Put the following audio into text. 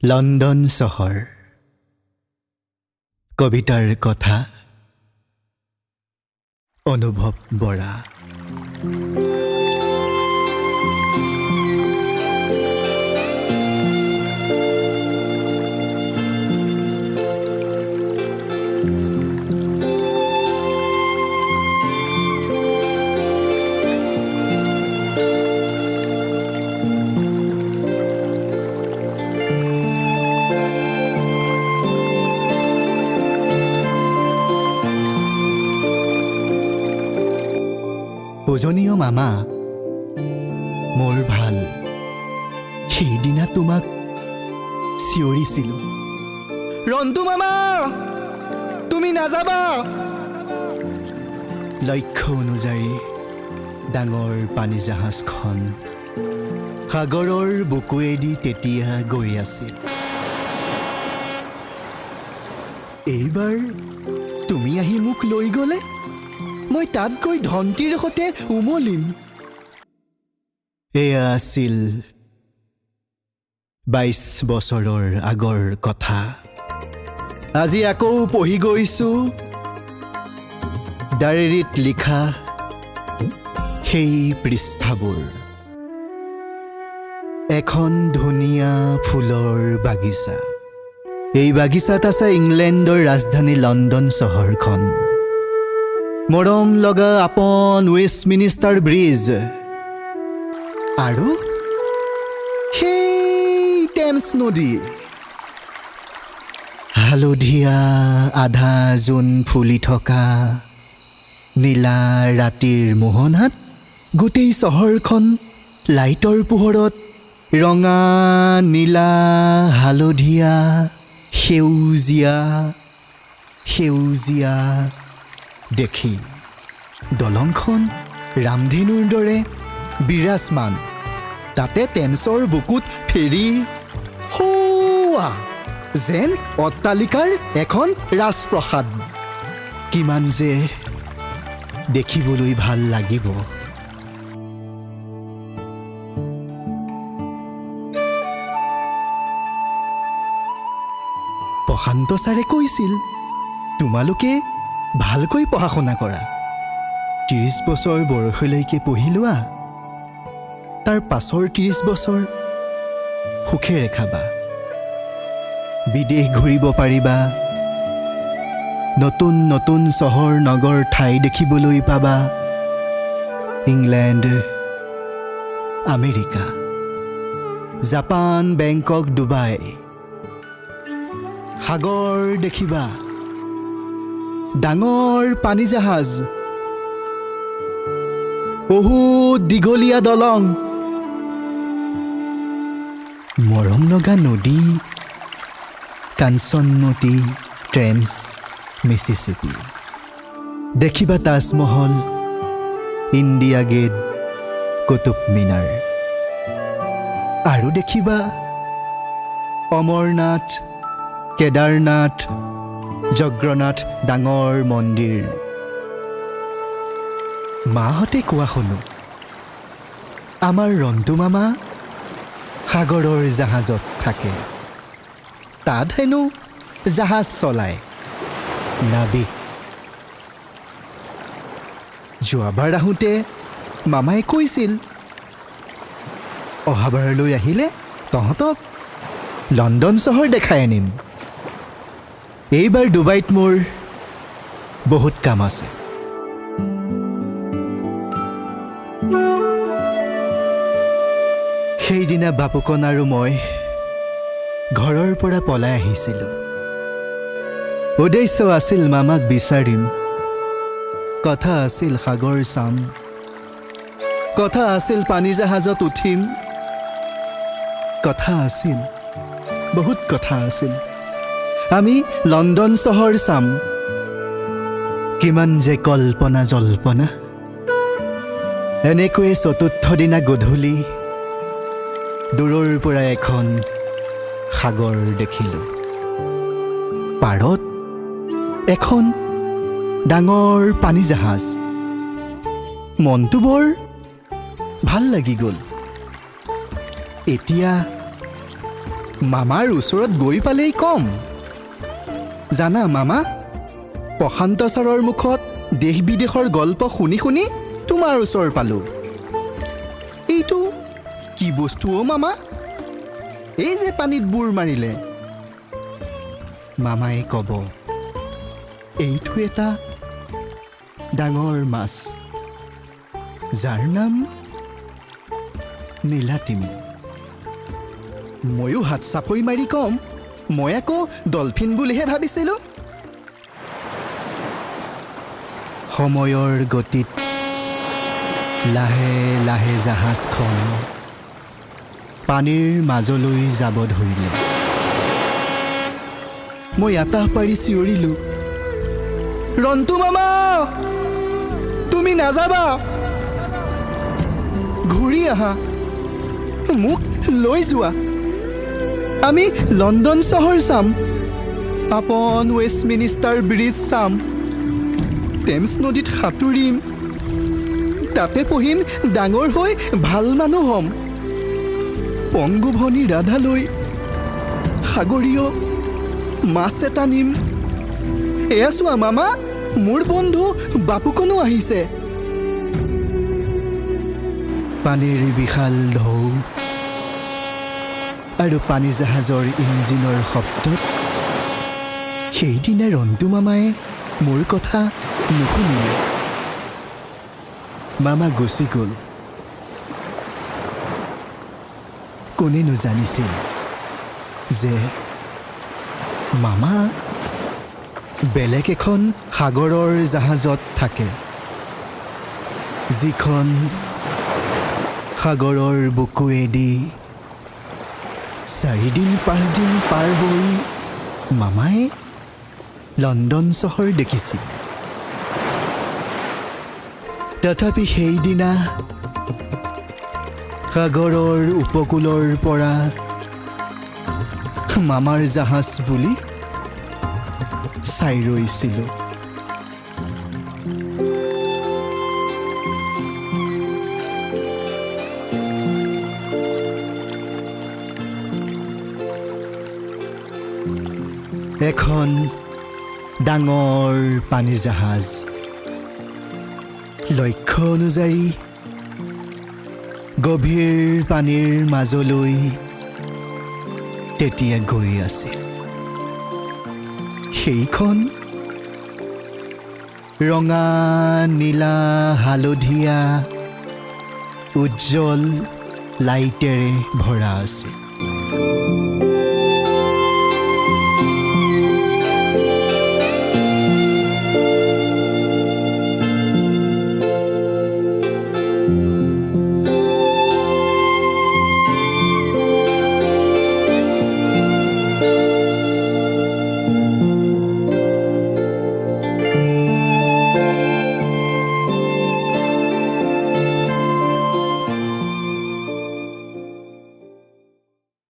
London চহৰ। কবিতাৰ কথা অনুভৱ বৰা। পূজনীয় মামা, মোৰ ভাল। সেইদিনা তোমাক চিঞৰিছিলোঁ, ৰন্তু মামা তুমি নাযাবা। লক্ষ্য অনুযায়ী ডাঙৰ পানী জাহাজখন সাগৰৰ বুকুৱেদি তেতিয়া গৈ আছিল। এইবাৰ তুমি আহি মোক লৈ গ'লে মই তাত গৈ ধনটিৰ সৈতে উমলিম। এয়া আছিল 22 বছৰৰ আগৰ কথা। আজি আকৌ পঢ়ি গৈছোঁ ডায়েৰীত লিখা সেই পৃষ্ঠাবোৰ। এখন ধুনীয়া ফুলৰ বাগিচা। এই বাগিচাত আছে ইংলেণ্ডৰ ৰাজধানী লণ্ডন চহৰখন, মৰম লগা আপন ৱেষ্টমিনিষ্টাৰ ব্ৰিজ আৰু সেই টেমছ নদী। হালধীয়া আধা জোন ফুলি থকা নীলা ৰাতিৰ মোহনাত গোটেই চহৰখন লাইটৰ পোহৰত ৰঙা, নীলা, হালধীয়া, সেউজীয়া সেউজীয়া দেখি। দলংখন ৰামধেনুৰ দৰে বিৰাজমান, তাতে টেমছৰ বুকুত ফেৰী সৌৱা যেন অট্টালিকাৰ এখন ৰাজপ্ৰসাদ। কিমান যে দেখিবলৈ ভাল লাগিব। প্ৰশান্ত ছাৰে কৈছিল, তোমালোকে ভালকৈ পঢ়া শুনা কৰা, 30 বছৰ বয়সলৈকে পঢ়ি লোৱা, তাৰ পাছৰ 30 বছৰ সুখেৰে খাবা, বিদেশ ঘূৰিব পাৰিবা, নতুন নতুন চহৰ নগৰ ঠাই দেখিবলৈ পাবা, England, America, Japan, Bangkok, Dubai, সাগৰ দেখিবা, ডাঙৰ পানী জাহাজ, বহুত দীঘলীয়া দলং, মৰম লগা নদী, কাঞ্চনমতী, ট্ৰেমছ, মিচিচিপি দেখিবা, তাজমহল, ইণ্ডিয়া গেট, কুতুব মিনাৰ আৰু দেখিবা অমৰনাথ, কেদাৰনাথ, জগন্নাথ ডাঙৰ মন্দিৰ। মাহঁতে কোৱা শুনো, আমাৰ ৰন্তু মামা সাগৰৰ জাহাজত থাকে, তাত হেনো জাহাজ চলায়, নাবিক। যোৱাবাৰ আহোঁতে মামাই কৈছিল, অহাবাৰলৈ আহিলে তহঁতক লণ্ডন চহৰ দেখাই আনিম। এইবাৰ ডুবাইত মোৰ বহুত কাম আছে। সেইদিনা বাপুকন আৰু মই ঘৰৰ পৰা পলাই আহিছিলোঁ। উদ্দেশ্য আছিল মামাক বিচাৰিম, কথা আছিল সাগৰ চাম, কথা আছিল পানী জাহাজত উঠিম, কথা আছিল, বহুত কথা আছিল। আমি লণ্ডন চহৰ চাম। কিমান যে কল্পনা জল্পনা। এনেকৈয়ে চতুৰ্থ দিনা গধূলি দূৰৰ পৰা এখন সাগৰ দেখিলোঁ। পাৰত এখন ডাঙৰ পানী জাহাজ। মনটো বৰ ভাল লাগি গ'ল। এতিয়া মামাৰ ওচৰত গৈ পালেই ক'ম, জানা মামা, প্ৰশান্ত ছাৰৰ মুখত দেশ বিদেশৰ গল্প শুনি শুনি তোমাৰ ওচৰ পালোঁ। এইটো কি বস্তু অ' মামা, এই যে পানীত বুৰ মাৰিলে? মামাই ক'ব, এইটো এটা ডাঙৰ মাছ, যাৰ নাম নীলাতিমি। ময়ো হাত চাপৰি মাৰি ক'ম, মই আকৌ ডলফিন বুলিহে ভাবিছিলোঁ। সময়ৰ গতিত লাহে লাহে জাহাজখন পানীৰ মাজলৈ যাব ধৰিলে। মই আতাহ পাৰি চিঞৰিলোঁ, ৰন্তু মামা, তুমি নাযাবা, ঘূৰি আহা, মোক লৈ যোৱা, আমি লণ্ডন চহৰ চাম, আপন ৱেষ্টমিনিষ্টাৰ ব্ৰিজ চাম, টেমছ নদীত সাঁতুৰিম, তাতে পঢ়িম, ডাঙৰ হৈ ভাল মানুহ হ'ম, পংগু ভনী ৰাধালৈ সাগৰীয় মাছ এটা নিম। এয়া চোৱা মামা, মোৰ বন্ধু বাপুকনো আহিছে। পানীৰ বিশাল ঢৌ আৰু পানী জাহাজৰ ইঞ্জিনৰ শব্দত সেইদিনা ৰন্তু মামাই মোৰ কথা নুশুনিলে। মামা গুচি গ'ল। কোনেনো জানিছিল যে মামা বেলেগ এখন সাগৰৰ জাহাজত থাকে, যিখন সাগৰৰ বুকুৱেদি 4 দিন 5 দিন পাৰ হৈ মামাই লণ্ডন চহৰ দেখিছিল। তথাপি সেইদিনা সাগৰৰ উপকূলৰ পৰা মামাৰ জাহাজ বুলি চাই ৰৈছিলোঁ। এখন ডাঙৰ পানী জাহাজ লক্ষ্য অনুযায়ী গভীৰ পানীৰ মাজলৈ তেতিয়া গৈ আছিল। সেইখন ৰঙা, নীলা, হালধীয়া উজ্জ্বল লাইটেৰে ভৰা আছিল।